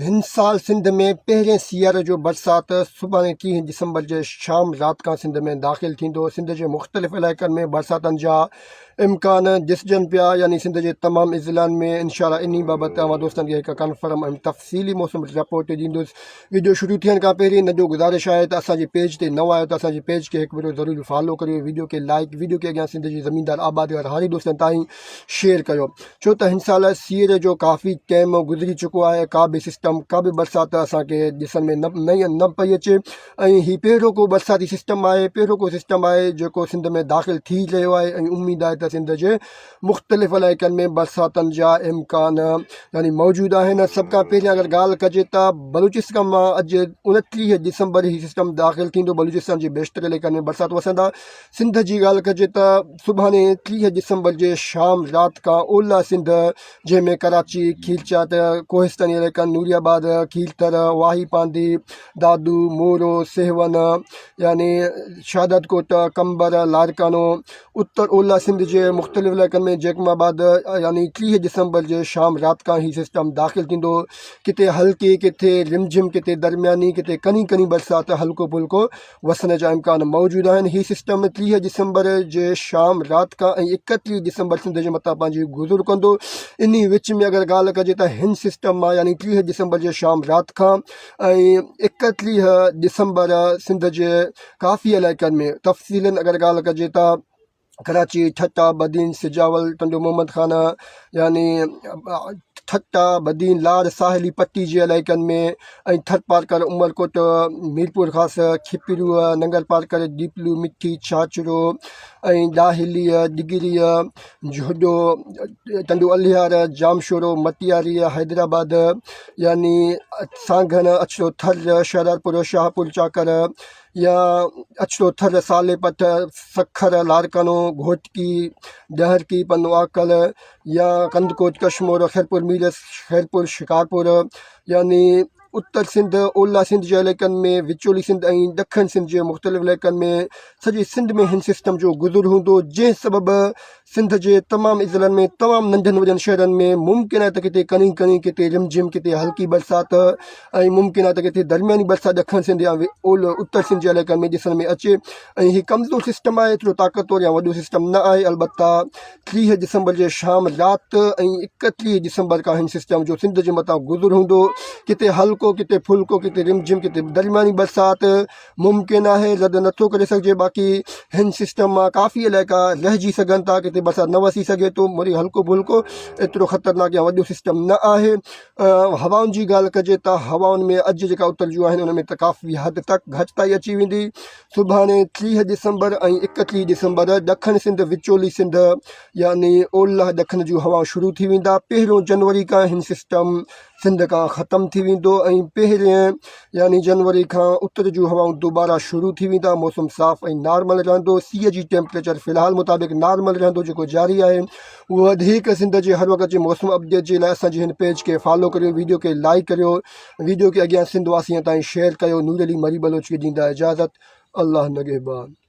هن سال سنڌ ۾ پهرين سياري جو برسات سڀاڻي 30 ڊسمبر جي شام رات کان سنڌ ۾ داخل ٿيندو. سنڌ جي مختلف علائقن ۾ برساتن جا امڪان ڏسجن پيا يعني سنڌ جي تمام اضلاعن ۾ انشاء الله انهي بابت اوهان دوستن کي هڪ ڪنفرم ۽ تفصيلي موسم رپورٽ ڏيندس. وڊيو شروع ٿيڻ کان پهرين ننڍو گذارش آهي ته اسان جي پيج تي نئون آهيو ته اسان جي پيج کي هڪ ڀيرو ضرور فالو ڪريو وڊيو کي لائڪ وڊيو کي اڳيان سنڌ جي زميندار آبادگار هاري دوستن تائين شيئر ڪيو. ڇو ته هن سال سيئر جو ڪافي ٽيم گذري چڪو آهي ڪا به سسٽم ڪا به برسات اسان کي ڏسڻ ۾ نه نه پئي اچي ۽ هي پهريون ڪو برساتي سسٽم آهي پهريون ڪو سسٽم آهي جيڪو سنڌ ۾ داخل ٿي رهيو آهي ۽ اميد آهي ته سنڌ جي مختلف علائقن ۾ برساتن جا امڪان يعني موجود آهن سڀ کان پهريان اگر ڳالهه ڪجي ته بلوچستان مان اڄ 29 ڊسمبر هي سسٽم داخل ٿيندو بلوچستان جي بيشتر علائقن ۾ برسات وسندا سنڌ جي ڳالهه ڪجي ته سڀاڻي 30 ڊسمبر جي شام رات کان اولهه سنڌ جنهن ۾ ڪراچي، کيرچات، ڪوهستاني علائقن نوري آباد، کيرٿر، واهي پانڌي، دادو، مورو، سيوهڻ يعني شهدادڪوٽ، قمبر، لاڙڪاڻو، اتر اولهه سنڌ جي مختلف علائقن ۾ جيڪب آباد يعني 30 ڊسمبر جي شام رات کان هي سسٽم داخل ٿيندو ڪٿي هلڪي ڪٿي رمجھم ڪٿي درمياني ڪٿي ڪني ڪني برسات هلڪو ڦلڪو وسڻ جا امڪان موجود آهن. هي سسٽم 30 ڊسمبر جي شام رات کان ۽ 31 ڊسمبر سنڌ جي مٿان پنهنجي گذر ڪندو. انهي وچ ۾ اگر ڳالهه ڪجي ته هن سسٽم مان يعني 30 ڊسمبر جي شام رات کان ۽ 31 ڊسمبر سنڌ جي ڪافي علائقن ۾ تفصيلن اگر ڳالهه ڪجي ته ڪراچي، ٺٽا، بدين، سجاول، ٽنڊو محمد خان يعني ٺٽا، بدين، لاڙ، ساحلي پٽي جي علائقن ۾ ۽ ٿرپارڪر، عمرڪوٽ، ميرپورخاص، کپرو، ننگرپارڪر، ڏيپلو، مٺي، ڇاڇرو ۽ ڏاهلي، ڊگهڙي، جهڏو، ٽنڊو الهيار، ڄامشورو، مٽياري، حيدرآباد يعني سانگهڙ، اڇڙو ٿر، شهدادپور، شاهپور چاڪر يا اڇڙو ٿر، صالح پٺ، سکر، لاڙڪاڻو، گهوٽڪي، ڏهرڪي، پنوعاقل يا ڪنڌڪوٽ، ڪشمور، خيرپور ميرس، خيرپور، شڪارپور يعني اتر سنڌ، اولهه سنڌ جي علائقن ۾، وچولي سنڌ ۽ ڏکڻ سنڌ جي مختلف علائقن ۾ سڄي سنڌ ۾ هن سسٽم جو گذر هوندو جنهن سبب سنڌ جي تمام ضلعن ۾ تمام ننڍن وڏن شهرن ۾ ممڪن آهي ته ڪٿي ڪڻي ڪڻي ڪٿي رم جھم ڪٿي هلڪي برسات ۽ ممڪن آهي ته ڪٿي درمياني برسات ڏکڻ سنڌ يا اولهه اتر سنڌ جي علائقن ۾ ڏسڻ ۾ اچي ۽ هي ڪمزور سسٽم آهي ايترو طاقتور يا وڏو سسٽم نه آهي البته 30 ڊسمبر جي شام رات ۽ 31 ڊسمبر کان هن سسٽم جو سنڌ جي مٿان گذر هوندو ڪٿي هلڪو ڪٿي ڦلڪو ڪٿي رم جھم ڪٿي درمياني برسات ممڪن آهي رد نٿو ڪري سگهجي باقي هن سسٽم مان ڪافي علائقا رهجي سگهن ٿا ڪٿي برسات نه وسي سگهي ٿو مري هلڪو ڦلڪو ايترو خطرناڪ يا وڏو سسٽم نه آهي هوائن جي ڳالهه ڪجي ته هوائن ۾ اڄ جيڪا اتر جون آهن ان ۾ ته ڪافي حد تڪ گهٽتائي اچي ويندي سڀاڻي 30 ڊسمبر ۽ 31 ڊسمبر ڏکڻ سنڌ وچولي سنڌ يعني اولهه ڏکڻ جون هوائون شروع ٿي ويندا پهريون جنوري کان هن سسٽم سنڌ کان ختم ٿي ويندو ۽ پهرين يعني جنوري کان اتر جون هوائون دوباره شروع ٿي ويندا موسم صاف ۽ نارمل رهندو سيء جي ٽيمپريچر في الحال مطابق نارمل رهندو جيڪو جاري آهي وڌيڪ سنڌ جي هر وقت جي موسم اپڊيٽ جي لاء اسان جي هن پيج کي فالو ڪريو ويڊيو کي لائڪ ڪريو ويڊيو کي اڳيان سنڌ واسين تائين شيئر ڪيو نور علي مري بلوچ کي ڏيندا اجازت الله نگهبان.